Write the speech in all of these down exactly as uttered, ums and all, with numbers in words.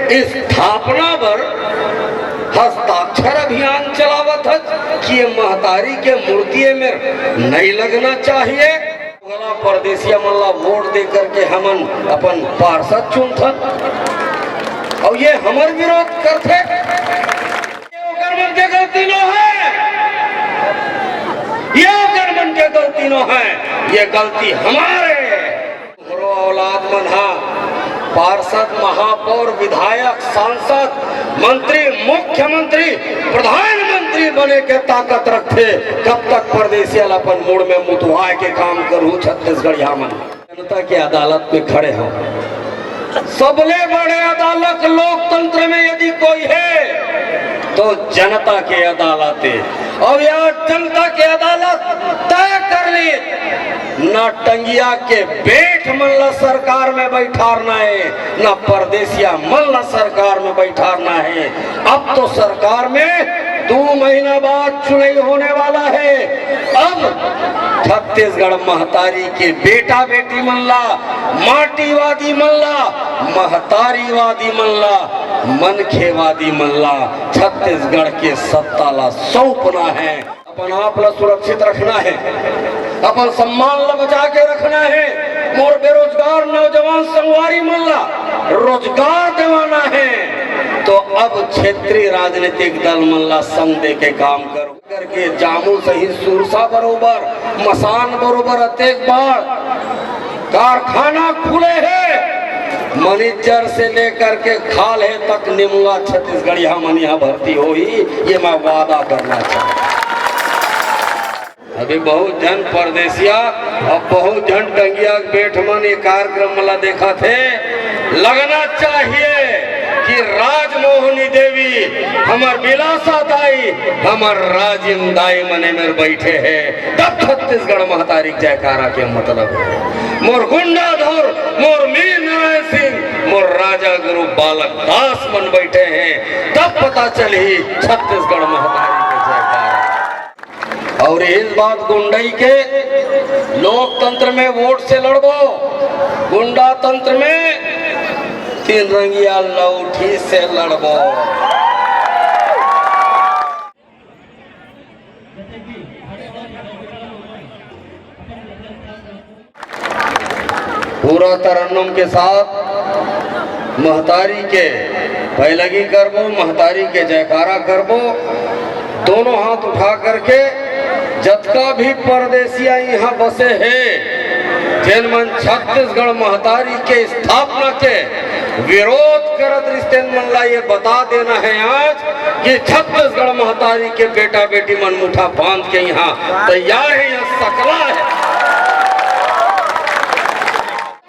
स्थापना बर हस्ताक्षर अभियान चलावत हच कि ये महतारी के मूर्ति ए मेर नइ लगना चाहिए। ओला परदेसिया मन ला वोट दे करके हमन अपन पार्षद चुनथन, अउ ये हमर विरोध करथे। ये ओकर मन के गलती नो है, ये ओकर मन के गलती नो है, ये गलती हमारे। हमरो औलाद मन हा पार्षद, महापौर, विधायक, सांसद, मंत्री, मुख्यमंत्री, प्रधानमंत्री बने के ताकत रखथे। कब तक परदेसिया ला अपन मुड़ में मुतवाए के काम करहू छत्तीसगढ़िया मन? जनता के अदालत में खड़े हो। सबले बड़े अदालत लोकतंत्र में यदि कोई है तो जनता के अदालत है। अब यार जनता के अदालत तय कर ली, ना टंगिया के बेट मन ला सरकार में बैठारना है, ना परदेसिया मन ला सरकार में बैठारना है। अब तो सरकार में दो महीना बाद चुनाव होने वाला है। अब छत्तीसगढ़ महतारी के बेटा बेटी मन ला, माटीवादी मन ला, महतारीवादी मन ला, मनखेवादी मन ला छत्तीसगढ़ के सत्ता ला सौंपना है। अपन आप ला सुरक्षित रखना है, अपन सम्मान ला बचा के रखना है। मोर बेरोजगार नौजवान संगवारी मन ला रोजगार देवाना है। तो अब क्षेत्रीय राजनीतिक दल मन ला संग दे के काम करो। करके जामू सही सुरसा बरोबर, मसान बरोबर अतेक बाढ़, कारखाना खुले हे, मैनेजर से लेकर के खाल्हे तक निमुआ छत्तीसगढ़िया मन यहाँ भर्ती होही, ये मैं वादा करना चाहता। अभी बहुत झन परदेसिया, अब बहुत झन टंगिया के बेट मन ये कार्यक्रम ला देखत हे। लगना चाहिए कि राजमोहनी देवी, हमर बिलासा दाई, हमर राजिम दाई मन ए मेर बैठे हे, तब छत्तीसगढ़ महतारी के जयकारा के मतलब हे। मोर गुंडाधर, मोर मीर नारायण सिंह, मोर राजा गुरु बालक दास मन बैठे हे, तब पता चलही छत्तीसगढ़ महतारी के जयकारा। अउ इस बात गुंडई के, लोकतंत्र में वोट से लड़बो, गुंडा तंत्र में तीन रंगिया लौठी से लड़बो। पूरा तरन्नुम के साथ महतारी के पैलगी करबो, महतारी के जयकारा करबो। दोनों हाथ उठा करके जतका भी परदेसिया इहाँ बसे हे, जेन मन छत्तीसगढ़ महतारी के स्थापना के विरोध करत रिहिस, तेन मन ला ये बता देना हे आज कि छत्तीसगढ़ महतारी के बेटा बेटी मन मुठा बांध के इहाँ तैयार हे, इहाँ सकला हे।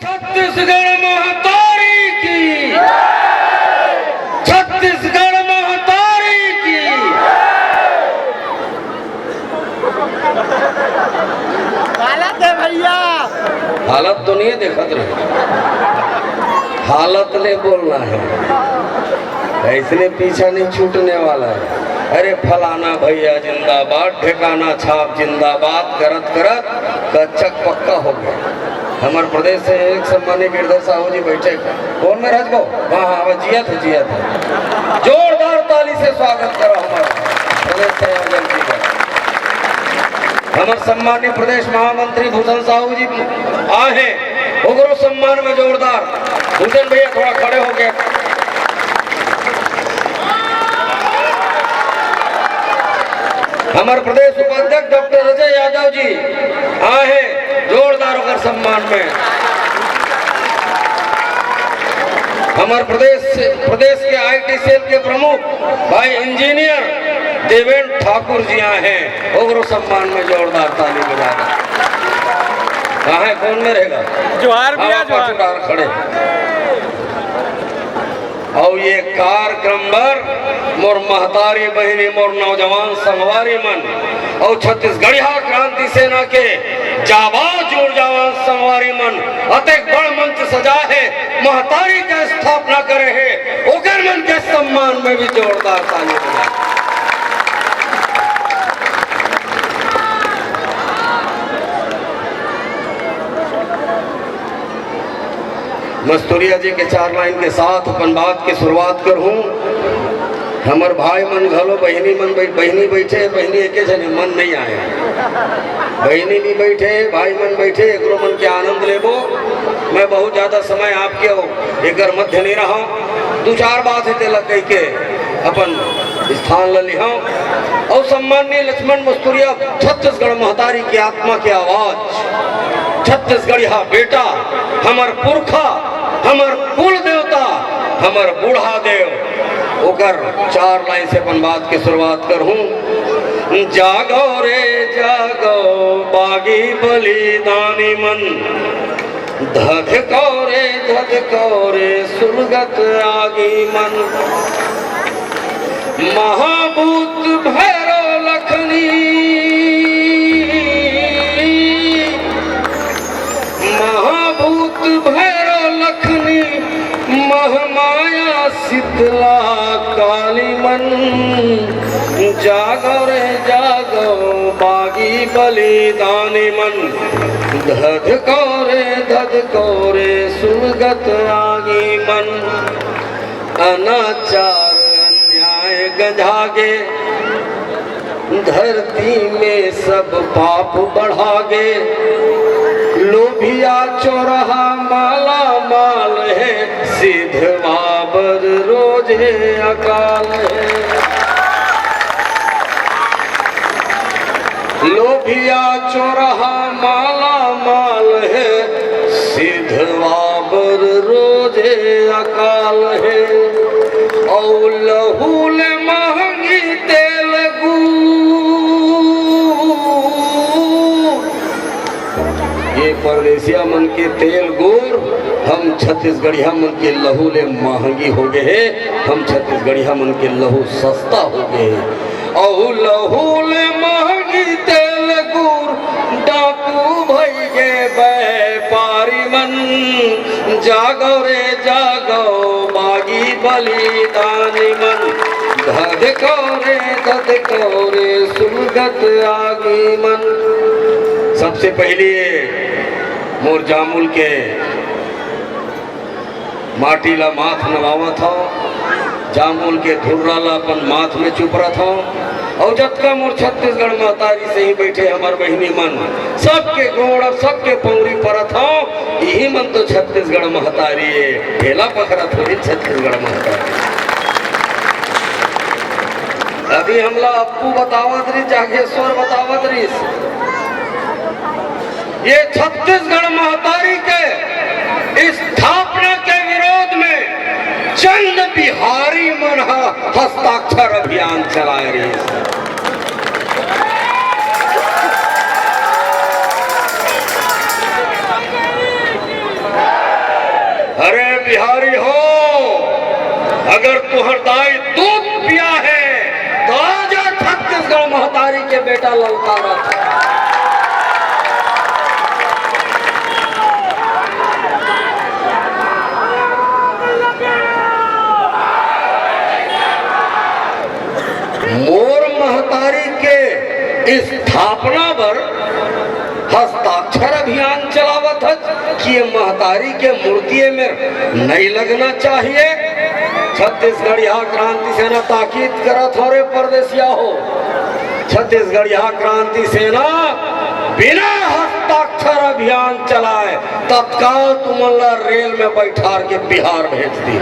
छत्तीसगढ़ महतारी की, छत्तीसगढ़ महतारी की। गलत है भैया। हालत तो नहीं है, देखत रहे, हालत ले बोलना है, ऐसने पीछा नहीं छूटने वाला है। अरे फलाना भैया जिंदाबाद, ढेकाना छाप जिंदाबाद करत करत कच्चा पक्का हो गया। हमर प्रदेश से एक सम्मानित गिरधर साहू जी बैठे, कौन में रजबो? हाँ, हाँ, अब जियत है, जियत है। जोरदार ताली से स्वागत करो हमारे प्रदेश संयोजक जी का। हमर सम्मानित प्रदेश महामंत्री भूषण साहू जी आए हैं, ओकरो सम्मान में जोरदार। भूषण भैया थोड़ा खड़े होके। हमर प्रदेश उपाध्यक्ष डॉक्टर अजय यादव जी आए हैं, जोरदार ओकर सम्मान में। हमर प्रदेश से, प्रदेश के आईटी सेल के प्रमुख भाई इंजीनियर देवेंद्र ठाकुर जी आए हैं, ओकरो सम्मान में जोरदार ताली बजा दो। कहाँ है, कौन में रहेगा? जोहार भैया, हाँ, जोहार। पाछू डार खड़े। अउ ये कार्यक्रम बर मोर महतारी बहिनी, मोर नौजवान संगवारी मन अउ छत्तीसगढ़िया क्रांति सेना के जाबाज जोर जवान संगवारी मन अतेक बड़ मंच सजा हे, महतारी के स्थापना करे हे, ओकर मन के सम्मान में भी जोरदार ताली बजाए। मस्तुरिया जी के चार लाइन के साथ अपन बात के शुरुआत करहूं। हमर भाई मन घलो, बहिनी मन बै-, बहिनी बइठे हे, बहिनी एके झने मन नइ आए। बहिनी भी बइठे, भाई मन बइठे, एकरो मन के आनंद लेबो। मैं बहुत ज्यादा समय आपके एकर मध्य नइ रहंव। दू चार बात हे तेला कहिके अपन स्थान ल लिहंव। अउ सम्माननीय लक्ष्मण मस्तुरिया, छत्तीसगढ़ महतारी के आत्मा के आवाज, छत्तीसगढ़िया बेटा, हमर पुरखा, हमर कुल देवता, हमर बूढ़ा देव, ओकर चार लाइन से अपन बात के शुरुआत करहूं। जागो रे जागो बागी बलिदानी मन, धधको रे धधको रे सुरगत आगी मन। महाभूत भैरव लखनी, महाभूत भैरव लखनी, महामाया शीतला काली मन। जागो रे जागो बागी बलिदानी मन, धधको रे धधको रे सुरगत आगी मन। अनाचार अन्याय गंजागे, धरती में सब पाप बढ़ागे। लोभिया चोरहा माला माल हे, सिधवा बर रोजे अकाल हे। लोभिया चोरहा माला माल हे, सिधवा बर रोजे अकाल हे। अउ लहू ले महंगी तेल गुर, ये परदेसिया मन के तेल गुर, हम छत्तीसगढ़िया मन के लहू ले महंगी हो गए हे। हम छत्तीसगढ़िया मन के लहू सस्ता हो गए हे। अहू लहू ले महंगी तेल गुर, डाकू भई गे व्यापारी मन। जागो रे जागो बागी बलिदानी मन, धधको रे धधको रे सुरगत आगी मन। सबसे पहले मोर जामुल के माटी ला माथ नवावत हव, जामुल के धुर्रा ला अपन माथ में चुपरत हव। अउ जतका मोर छत्तीसगढ़ महतारी सही बइठे हमर बहिनी मन, सबके गोड़ अउ सबके पौरी परत हव। इही मन तो छत्तीसगढ़ महतारी ए, ढेला पखरा थोड़ी छत्तीसगढ़ महतारी। अभी हमला अप्पू बतावत रहिस, जागेश्वर बतावत रहिस। ये छत्तीसगढ़ महतारी के स्थापना के विरोध में चंद बिहारी मन ह हस्ताक्षर अभियान चलाए रहिस। अरे बिहारी हो, अगर तुहर दाई दूध पिया हे, त आजा छत्तीसगढ़ महतारी के बेटा ललकारत हे। मोर महतारी के स्थापना बर हस्ताक्षर अभियान चलावत हच कि ये महतारी के मूर्ति में नहीं लगना चाहिए। छत्तीसगढ़िया क्रांति सेना ताकीद करत हो रे परदेसिया हो, छत्तीसगढ़िया क्रांति सेना बिना हस्ताक्षर अभियान चलाए तत्काल तुमन ला रेल में बैठार के बिहार भेज दी।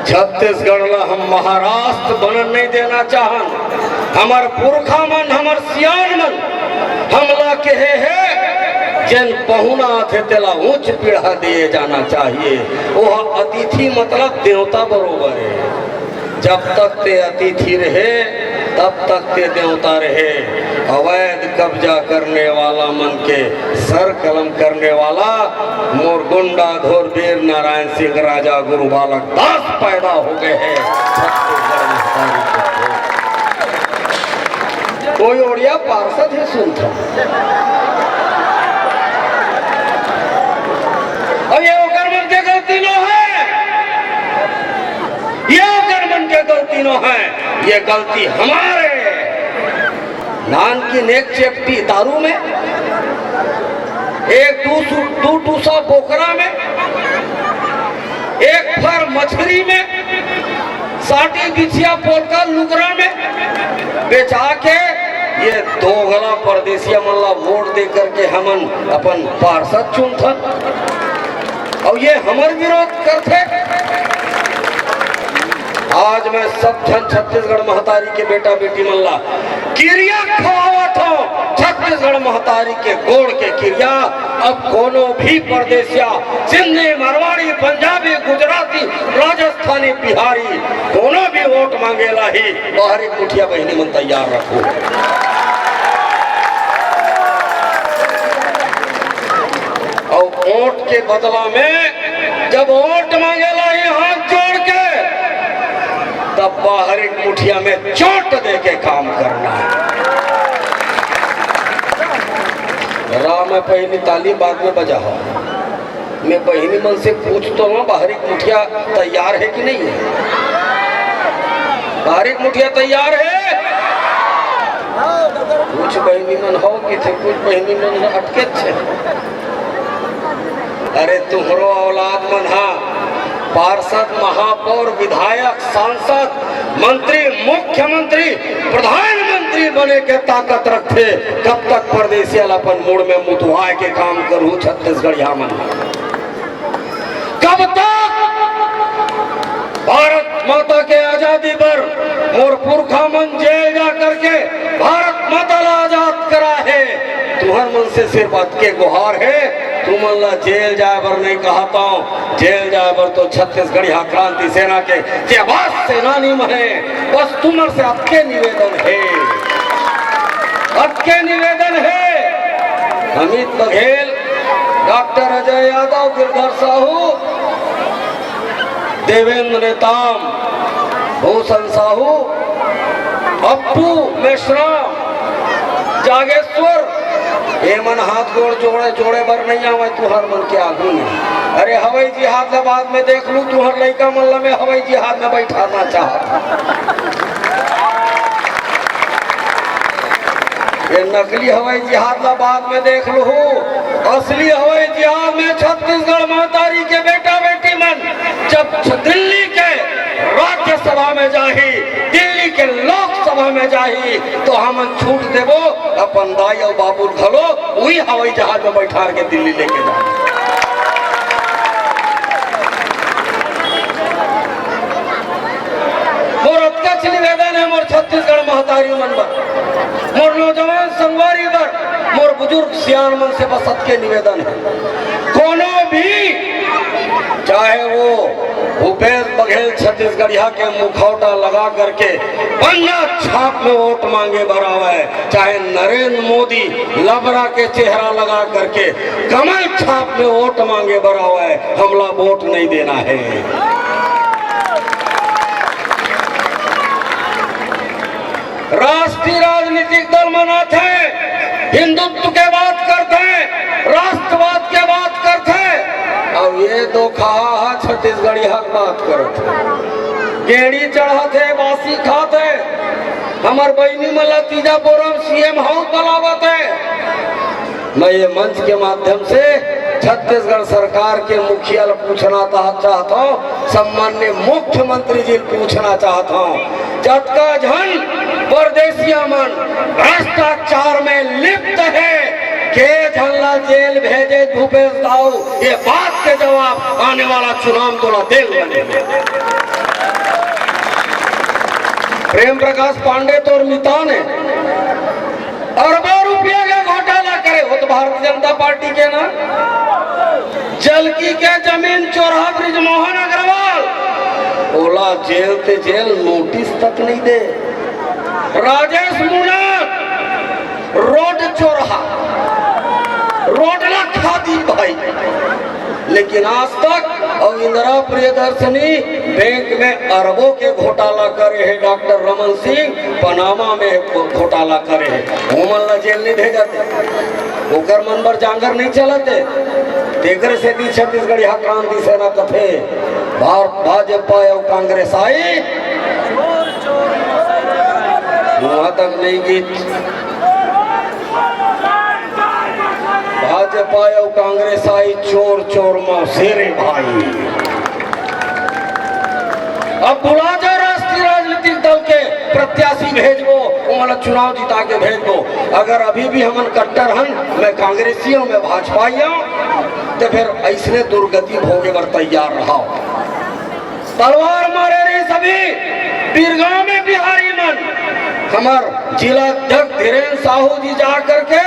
छत्तीसगढ़ ला हम महाराष्ट्र बनन नहीं देना चाहन। हमर पुरखा मन, हमर सियान मन हमला कहे हे, जेन पहुना आथे तेला ऊंच पीढ़ा दिए जाना चाहिए। ओह अतिथि मतलब देवता बरोबर हे। जब तक ते अतिथि रहे, तब तक ते देवता रहे। अवैध कब्जा करने वाला मन के सर कलम करने वाला मोर गुंडा धुरवीर नारायण सिंह राजा गुरु बालक दास पैदा हो गए हे छत्तीसगढ़ महतारी के कोख। कोई ओड़िया पार्षद हे सुनत हंव। अब ये ओकर मन के गलती नो हे। तीनों हैं, ये गलती हमारे। नान की नेक चेपटी दारू में, एक दू सु-, दू टूसा बोकरा में, एक फर मछरी में, साटी बिछिया पोलका लुगरा में बेचा के ये दोगला परदेसिया मन ला वोट दे करके हमन अपन पार्षद चुनथन। अउ ये हमर विरोध करथे। आज मैं सब झन छत्तीसगढ़ महतारी के बेटा बेटी मन ला किरिया खवावत हौं, छत्तीसगढ़ महतारी के गोड़ के किरिया। अब कोनो भी परदेसिया, सिंधी, मारवाड़ी, पंजाबी, गुजराती, राजस्थानी, बिहारी, कोनो भी वोट मांगे ला ही, बाहरी कुठिया बहिनी मन तैयार रखो। अउ वोट के बदला में जब वोट मांगे ला ही हाथ जोड़ के, तब बाहरी कुठिया में चोट दे के काम करना है। राम है पहिली ताली, बाद में बजाओ। मैं बहिनी मन से पूछत हौं, बाहरी कुठिया तैयार है कि नहीं है? बाहरी कुठिया तैयार है? कुछ बहिनी मन हो कि थे, कुछ बहिनी मन अटके छे। अरे तुम्हरो औलाद मन हा पार्षद, महापौर, विधायक, सांसद, मंत्री, मुख्यमंत्री, प्रधानमंत्री बने के ताकत रखथे। कब तक परदेसिया ला अपन मुड़ में मुतवाए के काम करहू छत्तीसगढ़िया मन? कब तक? भारत माता के आजादी बर मोर पुरखा मन जेल जा करके भारत माता ला आजाद करा हे। तुहर मन से सिर्फ अतके गुहार हे, तुमन ला जेल जाए बर नहीं कहत हौं। जेल जाए बर तो छत्तीसगढ़िया क्रांति सेना के जेबाज सेनानी मन हे। बस तुमन से अतके निवेदन हे, अतके निवेदन हे। अमित बघेल, डॉक्टर अजय यादव, गिरधर साहू, देवेंद्र नेताम, भूषण साहू, अप्पू मेश्राम, जागेश्वर, ये मन हाथ गोड़ जोड़े, जोड़े बर नहीं आवे तुहर मन के आगू में। अरे हवाई जिहाद ला बाद में देख लू, तुहर लइका मन ला मैं हवाई जिहाद में बैठाना चाहत हूँ। ये नकली हवाई जिहाद ला बाद में देख लू, असली हवाई जिहाद में छत्तीसगढ़ महतारी के बेटा बेटी मन जब छ-, दिल्ली के राज्यसभा में जाही, दिल्ली के लोकसभा में जाही, तो हमन छूट देबो, अपन दाई अउ बाबू घलो उही हवाई जहाज में बैठार के दिल्ली लेके जाबो। मोर अतकच निवेदन हे मोर छत्तीसगढ़ महतारी मन बर, मोर नौजवान संगवारी बर, मोर बुजुर्ग सियान मन से बस अतके निवेदन हे। कोनो भी, चाहे वो भूपेश बघेल छत्तीसगढ़िया के मुखौटा लगा करके पन्ना छाप में वोट मांगे बर आवय, चाहे नरेंद्र मोदी लबरा के चेहरा लगा करके कमल छाप में वोट मांगे बर आवय, हमला वोट नहीं देना हे। राष्ट्रीय राजनीतिक दल मन आथे, हिंदुत्व के बात करथे, राष्ट्रवाद के बात करथे, अउ ये दो खहा हा छत्तीसगढ़िया के बात करथे। गेड़ी चढ़ाथे, बासी खाथे, हमर बहिनी मन ला तीजा बोरम सीएम हाउस बलावत हे। मैं ये मंच के माध्यम से छत्तीसगढ़ सरकार के मुखिया ल पूछना चाह-, चाहत हौं, सम्मान्य मुख्यमंत्री जी ल पूछना चाहत हौं, जतका झन परदेसिया मन भ्रष्टाचार में लिप्त हे, के झन ला जेल भेजे भूपेश दाऊ, ये बात के जवाब आने वाला चुनाव तोला देल बने। प्रेम प्रकाश पांडे तोर मितान हे, अरबों रुपया के घोटाला करे, वो तो भारतीय जनता पार्टी के ना। जलकी के जमीन चोरहा बृजमोहन अग्रवाल, ओला जेल ते जेल, नोटिस तक नहीं दे। राजेश मूणत, रोड चोरहा, रोड ला खा दी भाई। लेकिन आज तक अउ इंदिरा प्रियदर्शनी बैंक में अरबों के घोटाला करे हे, डॉक्टर रमन सिंह पनामा में घोटाला करे हे, ओमन ला जेल नहीं भेजत हे, ओकर मन बर जांगर नहीं चलत हे। तेकर सेती छत्तीसगढ़िया क्रांति सेना कथे, भार-, भाजपा अउ कांग्रेस आई, वहां तक नहीं गीत। भाजपा अउ कांग्रेस आई चोर चोर मौसेरे भाई। अब बुला जा राष्ट्रीय राजनीतिक दल के प्रत्याशी भेजबो, ओमन ला चुनाव जिता के भेजबो। अगर अभी भी हमन कट्टर हन, मैं कांग्रेसी हूं, मैं भाजपाई हूं, तो फिर ऐसने दुर्गति भोगे बर तैयार रहो। तलवार मारे रही सभी बीरगांव में बिहारी मन। हमर जिला अध्यक्ष धीरेन्द्र साहू जी जा करके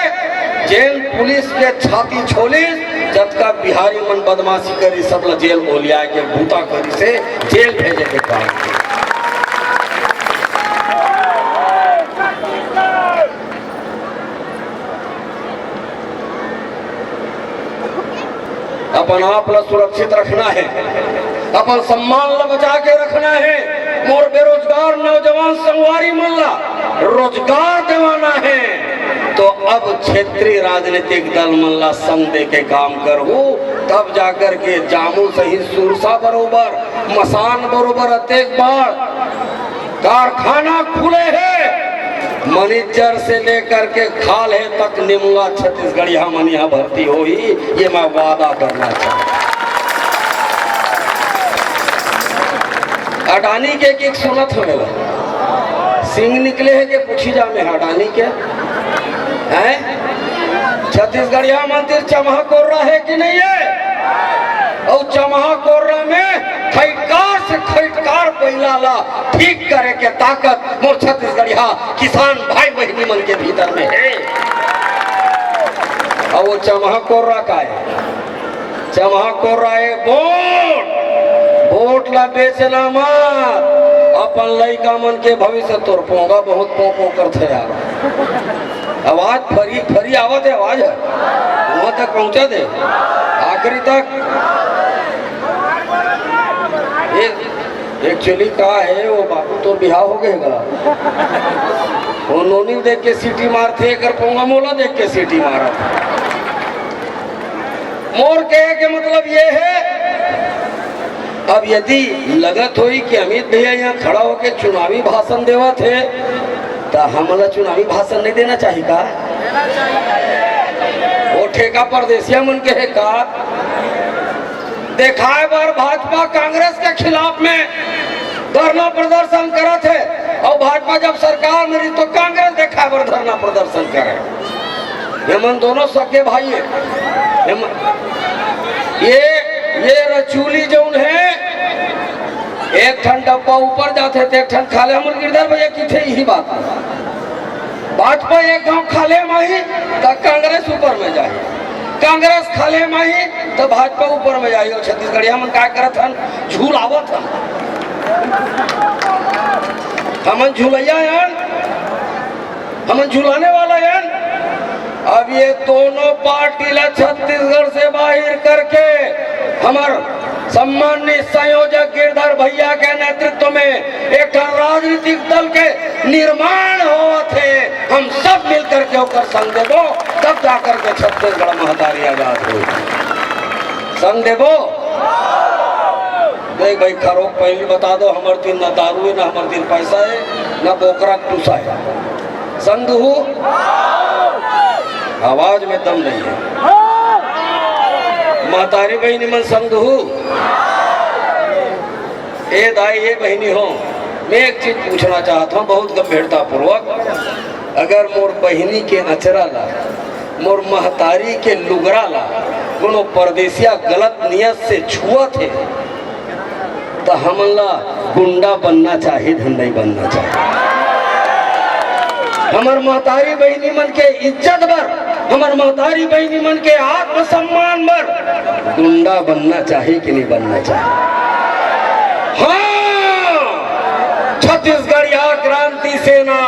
जेल पुलिस के छाती छोलिस, जतका बिहारी मन बदमाशी करी, सब ला जेल ओलिया के बूता करी से जेल भेजे के काम। अपन आप ला सुरक्षित रखना है, अपन सम्मान ला बचा के रखना है। मोर बेरोजगार नौजवान संगवारी मन ला रोजगार देवाना है, तो अब क्षेत्रीय राजनीतिक दल मन ला संग दे के काम करहू, तब जाकर के जामुल सही सुरसा बरोबर, मसान बरोबर अतेक बार कारखाना खुले हे, मैनेजर से लेकर के खाल्हे तक निमुआ छत्तीसगढ़िया मन इहाँ भर्ती होही, ये मैं वादा करना चाहता। अडानी के एक सुनत हवे ला, सिंग निकले हे के पूछी जा में अडानी के हैं? छत्तीसगढ़िया मन तीर चमहा कोर्रा हे कि नहीं हे? अउ चमहा कोर्रा में खैटकार से खैटकार कोइला ला ठीक करे के ताकत मोर छत्तीसगढ़िया किसान भाई बहिनी मन के भीतर में हे। अउ वो चमहा कोर्रा का हे? चमहा कोर्रा हे वोट। वोट ला बेचना मत, अपन लइका मन के भविष्य। तोर पोंगा बहुत पों पों करथे यार। आवाज फरी फरी आवत हे, आवाज हे, वहां तक पहुंचा दे, आखिरी तक। ये एक्चुअली का हे, वो बाबू तो बिहाव हो गए गा। वो नोनी देख के सीटी मारथे, एकर पोंगा मोला देख के सीटी मारत। मोर कहे के मतलब ये हे, अब यदि लगत होई कि अमित भैया यहाँ खड़ा होके चुनावी भाषण देवत हे, त हमला चुनावी भाषण नहीं देना चाहिए का? वो ठेका परदेसिया मन के हे का? देखाए बर भाजपा कांग्रेस के खिलाफ में धरना प्रदर्शन करत हे, अउ भाजपा जब सरकार में रही तो कांग्रेस देखाए बर धरना प्रदर्शन करे। ये मन दोनों सगे भाई हे। ये मन, ये, ये रचूली जौन हे, एक ठन डब्बा ऊपर जाथे, त एक ठन खाल्हे। हमर गिरधर भैया किथे यही बात। भाजपा एक गांव खाल्हे म आही, त कांग्रेस ऊपर में जाही, कांग्रेस खाल्हे म आही, त भाजपा ऊपर में जाही। अउ छत्तीसगढ़िया मन काय करत हन, झूलावत हन। हमन झुलैया हन, हमन झुलाने वाला हन। अब ये दोनों पार्टी ला छत्तीसगढ़ से बाहिर करके हमर सम्मानित संयोजक गिरधर भैया के नेतृत्व में एक ठन राजनीतिक दल के निर्माण होवत हे। हम सब मिल करके ओकर संग देबो, तब जा करके छत्तीसगढ़ महतारी आजाद होई। संग देबो। देख भाई, खरोक पहली बता दो, हमर तीर न दारू हे, न हमर तीर पैसा हे, न बोकरा टूसा हे। संग हू? आवाज में दम नहीं हे। महतारी बहिनी मन संग हू? ए दाई, ए बहिनी हो, मैं एक चीज पूछना चाहत हूँ बहुत गंभीरता पूर्वक। अगर मोर बहिनी के अचरा ला, मोर महतारी के लुगरा ला कोनो परदेसिया गलत नियत से छुअत हे, त हमन ला गुंडा बनना चाही, धन नहीं बनना चाही। हमर महतारी बहिनी मन के इज्जत बर, हमर महतारी बहिनी मन के आत्मसम्मान बर गुंडा बनना चाही कि नहीं बनना चाही? हाँ, छत्तीसगढ़िया क्रांति सेना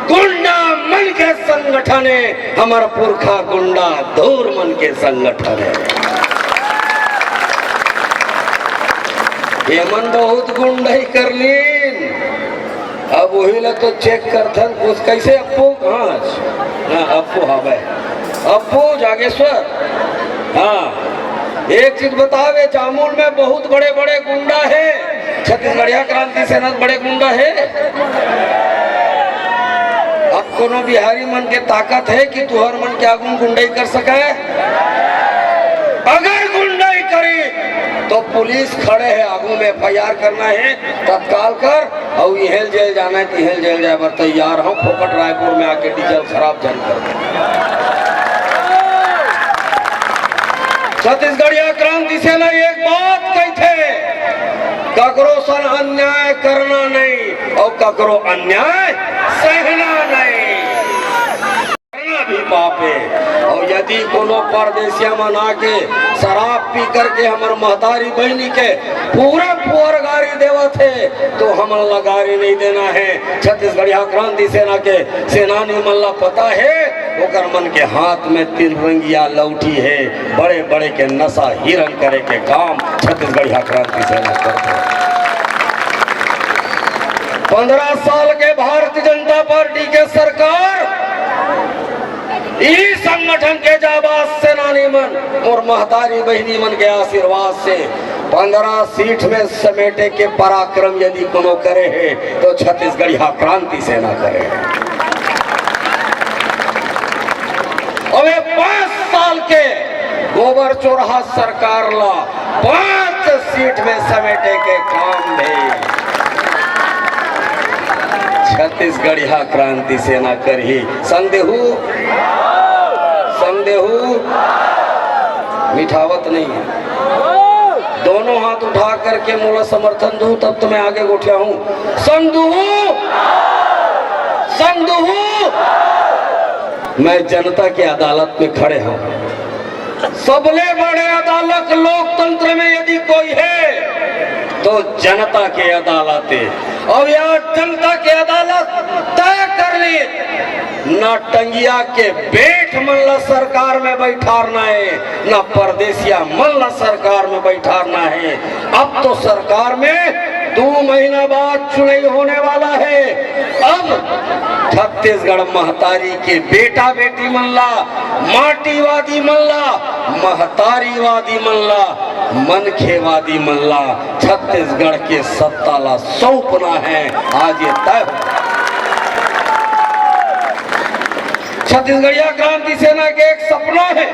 गुंडा मन के संगठन हे, हमर पुरखा गुंडा धूर मन के संगठन हे। ये मन बहुत गुंडई कर लीन। अब वही ला तो चेक करथन, कुछ कैसे अप्पू? हाँ, हाँ, अप्पू हवय। अप्पू जागेश्वर, हाँ, एक चीज बतावे, जामुल में बहुत बड़े-बड़े गुंडा हे, छत्तीसगढ़िया क्रांति सेना बड़े गुंडा हे। कोनो बिहारी मन के ताकत हे कि तुहर मन के आगू में गुंडई कर सके? अगर गुंडई करी तो पुलिस खड़े हे, आगू में एफआईआर करना हे, तत्काल कर, अउ इहेल जेल जाना हे, तिहेल जेल जाए बर तैयार हंव। फोकट रायपुर में आके डीजल खराब झन कर। छत्तीसगढ़िया क्रांति सेना एक बात कहिथे, ककरो सन अन्याय करना नहीं अउ ककरो अन्याय सहना नहीं। करना भी पाप हे। अउ यदि कोनो परदेसिया मन आके शराब पी करके हमर महतारी बहिनी के पूरा पुअर गारी देवत हे, तो हमन ला गारी नहीं देना हे। छत्तीसगढ़िया क्रांति सेना के सेनानी मन ला पता हे, ओकर मन के हाथ में तीन रंगिया लौठी हे, बड़े बड़े के नशा हिरन करे के काम छत्तीसगढ़िया क्रांति सेना करथे। पंद्रह साल के भारतीय जनता पार्टी के सरकार, ई संगठन के जाबाज सेनानी मन, मोर महतारी बहिनी मन के आशीर्वाद से पंद्रह सीट में समेटे के पराक्रम यदि कोनो करे हे, तो छत्तीसगढ़िया क्रांति सेना करे हे। अब ये पांच साल के गोबर चोरहा सरकार ला पांच सीट में समेटे के काम भी छत्तीसगढ़िया क्रांति सेना करही। संग देहू, संग देहू, मिठावत नहीं हे। दोनों हाथ उठा करके मोला समर्थन दू, तब तो मैं आगे गोठियाहूं। संग दूहू, संग दूहू। मैं जनता के अदालत में खड़े हंव। सबले बड़े अदालत लोकतंत्र में यदि कोई हे, तो जनता के अदालत हे। अउ ये जनता के अदालत तय कर लिस, ना टंगिया के बेठ मन ला सरकार में बैठारना हे, ना परदेसिया मन ला सरकार में बैठारना हे। अब तो सरकार में दू महीना बाद चुनई होने वाला हे। अब छत्तीसगढ़ महतारी के बेटा बेटी मन ला, माटीवादी मन ला, महतारीवादी मन ला, मनखेवादी मन ला छत्तीसगढ़ के सत्ता ला सौंपना हे। आज ये तय हो। छत्तीसगढ़िया क्रांति सेना के एक सपना हे,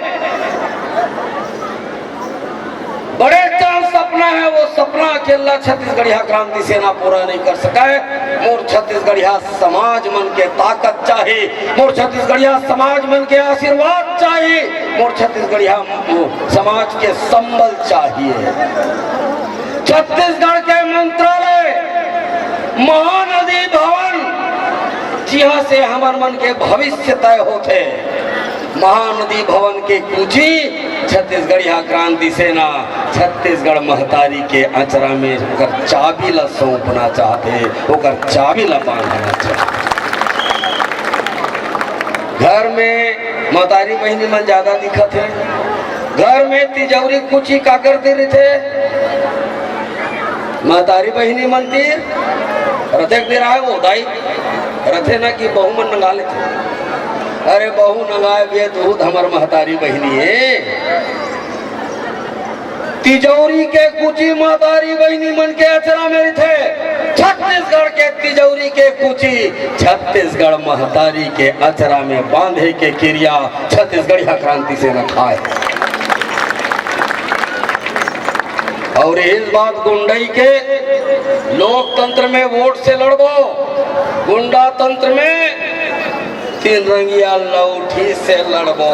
बड़े चान सपना हे, वो सपना अकेला छत्तीसगढ़िया क्रांति सेना पूरा नहीं कर सके। मोर छत्तीसगढ़िया समाज मन के ताकत चाही, मोर छत्तीसगढ़िया समाज मन के आशीर्वाद चाही, मोर छत्तीसगढ़िया समाज के संबल चाहिए। छत्तीसगढ़ के मंत्रालय, महानदी भवन, जिहां से हमर मन के भविष्य तय होथे, महानदी भवन के कुची छत्तीसगढ़िया क्रांति सेना छत्तीसगढ़ महतारी के अचरा में ओकर चाबी ला सौंपना चाहथे, ओकर चाबी ला बांधना चाहथे। घर में महतारी बहिनी मन ज्यादा दिखत हे, घर में तिजौरी कुची काकर दे रहिथे? महतारी बहिनी मन तीर रथे के बेरा हे वो दाई, रथे ना कि बहू मन नंगा लेथे। अरे बहू नंगाए बे दूध हमर महतारी बहिनी हे। तिजौरी के कुची महतारी बहिनी मन के अचरा में रहिथे। छत्तीसगढ़ के तिजौरी के कुची छत्तीसगढ़ महतारी के अचरा में बांधे के किरिया छत्तीसगढ़िया क्रांति सेना खाए। अउ इस बात गुंडई के, लोकतंत्र में वोट से लड़बो, गुंडा तंत्र में तीन रंगिया लौठी से लड़बो।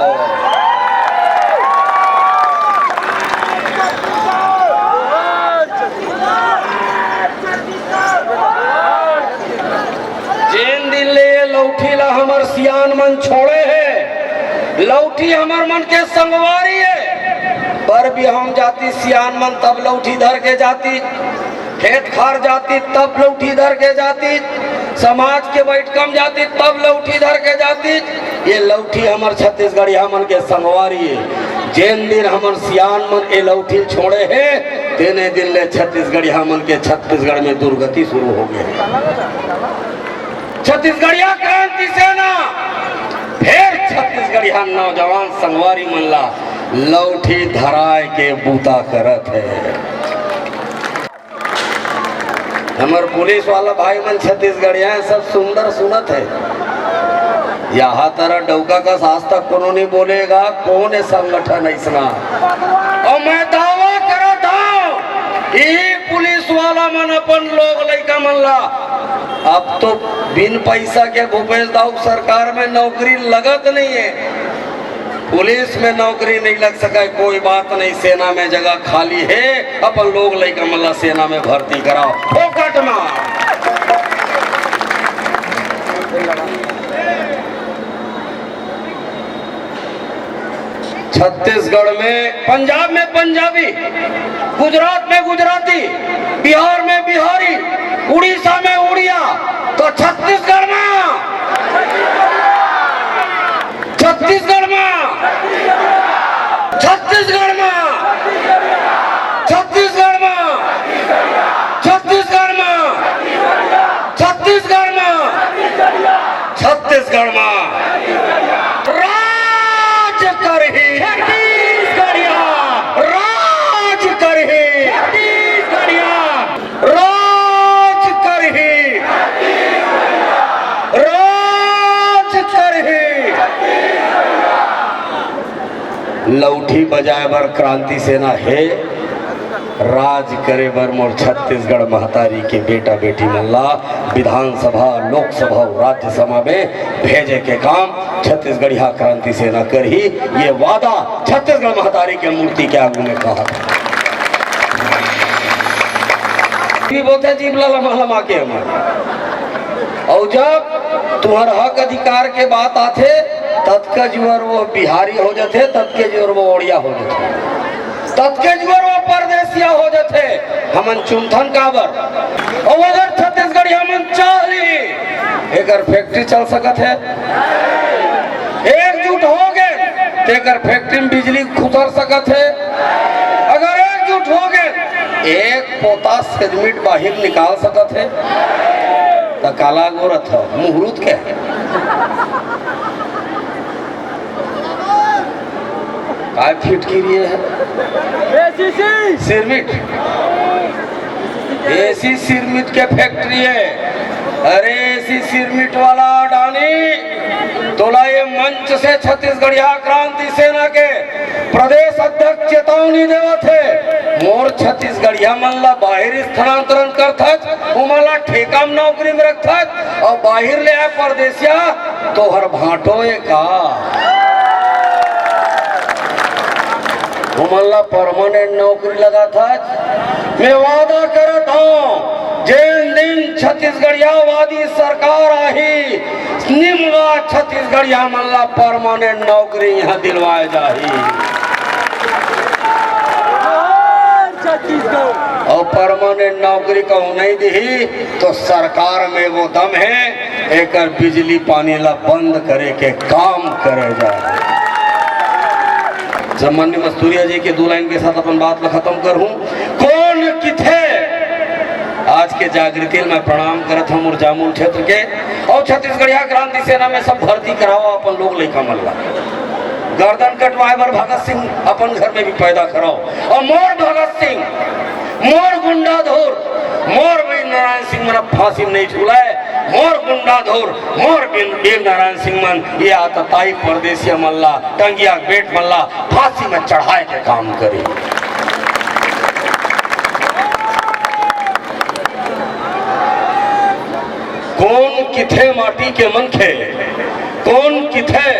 जेन दिन ले ये लौठी ला हमर सियान मन छोड़े हे, लौठी हमर मन के संगवारी हे। बर बिहाव जाती सियान मन तब लौठी धर के जाती, खेत खार जाती तब लौठी धर के जाती, समाज के बैठका म जाती तब लौठी धर के जाती। ये लौठी हमर छत्तीसगढ़िया मन के संगवारी हे। जेन दिन हमर सियान मन ए लौठी छोड़े हे, तेने दिन ले छत्तीसगढ़िया मन के छत्तीसगढ़ में दुर्गति शुरू हो गे हे। छत्तीसगढ़िया क्रांति सेना फेर छत्तीसगढ़िया नौजवान संगवारी मन ला लौठी धराए के बूता करत हे। हमर पुलिस वाला भाई मन छत्तीसगढ़िया हे, सब सुंदर सुनत हे। यहाँ तरह डौका कस आज तक कोनो नहीं बोलेगा, कौन है संगठन ऐसना? और मैं दावा करत हूँ, यही पुलिस वाला मन अपन लोग लइका मन ला, अब तो बिन पैसा के भूपेश दाऊ सरकार में नौकरी लगत नहीं है, पुलिस में नौकरी नहीं लग सका है, कोई बात नहीं, सेना में जगह खाली है, अपन लोग लइका मन ला सेना में भर्ती कराओ, फोकट में। छत्तीसगढ़ में, पंजाब में पंजाबी, गुजरात में गुजराती, बिहार में बिहारी, उड़ीसा में उड़िया, तो छत्तीसगढ़ में, छत्तीसगढ़ में, छत्तीसगढ़ में, छत्तीसगढ़ में, छत्तीसगढ़ में, छत्तीसगढ़ में, छत्तीसगढ़ में राज करही छत्तीसगढ़िया, राज करही छत्तीसगढ़िया, राज करही, राज करही। लौठी बजाए बर क्रांति सेना हे, राज करे बर मोर छत्तीसगढ़ महतारी के बेटा बेटी मन ला विधानसभा, लोकसभा अउ राज्यसभा में भेजे के काम छत्तीसगढ़िया क्रांति सेना करही। ये वादा छत्तीसगढ़ महतारी के मूर्ति के आगू में कहत हे। भी बोलथे जीभ ला लमा लमा के हमर। अउ जब तुहर हक अधिकार के बात आथे, ततका जुअर वो बिहारी हो जाथे, ततके जुअर वो ओड़िया हो जाथे, ततके जुअर वो परदेसिया हो जाथे। हमन चुनथन काबर? अउ अगर छत्तीसगढ़िया मन चाह ली, एकर फैक्ट्री चल सकत हे। एकजुट हो गे, तेकर फैक्ट्री में बिजली खुसर सकत हे। अगर एकजुट हो गे, एक पोता सिरमिट बाहिर निकाल सकत हे, त काला गोरत ह, मुहूर्त के। काय फिटकिरी हे? एसीसी। सिरमिट। एसी सिरमिट के फैक्ट्री हे। अरे एसी सिरमिट वाला अडानी, तोला ये मंच से छत्तीसगढ़िया क्रांति सेना के प्रदेश अध्यक्ष चेतावनी देवत हे, मोर छत्तीसगढ़िया मन ला बाहिर स्थानांतरण करथच, ओमन ला ठेका में नौकरी में रखथच, अउ बाहिर ले आए परदेसिया तोहर भांटो ए का? ओमन ला परमानेंट नौकरी लगाथच। मैं वादा करत हूँ, जेन दिन छत्तीसगढ़ियावादी सरकार आही, निमगा छत्तीसगढ़िया मन ला परमानेंट नौकरी यहाँ दिलवाए जाही। अउ परमानेंट नौकरी कहूँ नहीं दिही, तो सरकार में वो दम हे, एकर बिजली पानी ला बंद करे के काम करे जाए। सम्माननीय मस्तूरिया जी के दू लाइन के साथ अपन बात ला खतम करहूँ। कोन किथे आज के जागृति ल मैं प्रणाम करत हूँ मोर जामुल क्षेत्र के अउ छत्तीसगढ़िया क्रांति सेना में सब भर्ती कराओ अपन लोग लइका मन ला। गर्दन कटवाए बर भगत सिंह अपन घर में भी पैदा कराओ अउ मोर भगत सिंह, मोर गुंडाधुर, मोर वीर नारायण सिंह मन फांसी में नहीं झूलाए, मोर गुंडाधुर, मोर वीर, वीर नारायण सिंह मन ये आतताई परदेसिया मन ला, टंगिया बेट मन ला फांसी में चढ़ाए के काम करी। कोन किथे माटी के मनखे, कोन किथे,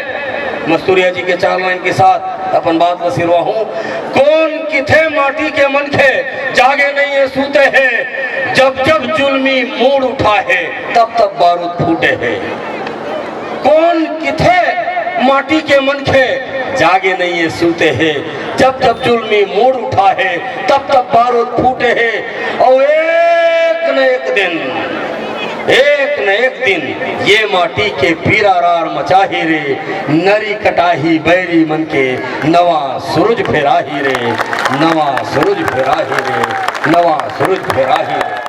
मस्तूरिया जी के चार लाइन के साथ अपन बात ला सिरवाहूं। कोन किथे माटी के मनखे, जागे नहीं है सूते हैं, जब जब जुल्मी मूड उठा है, तब तब बारूद फूटे हैं। कोन किथे माटी के मनखे, जागे नहीं है सूते हैं, जब जब जुल्मी मूड उठा है, तब तब बारूद फूटे हैं। अउ एक न एक दिन, एक न एक दिन ये माटी के पीरा रार मचाही रे, नरी कटाही बैरी मन के नवा सूरज फेराही रे, नवा सूरज फेराही रे, नवा सूरज फेराही रे।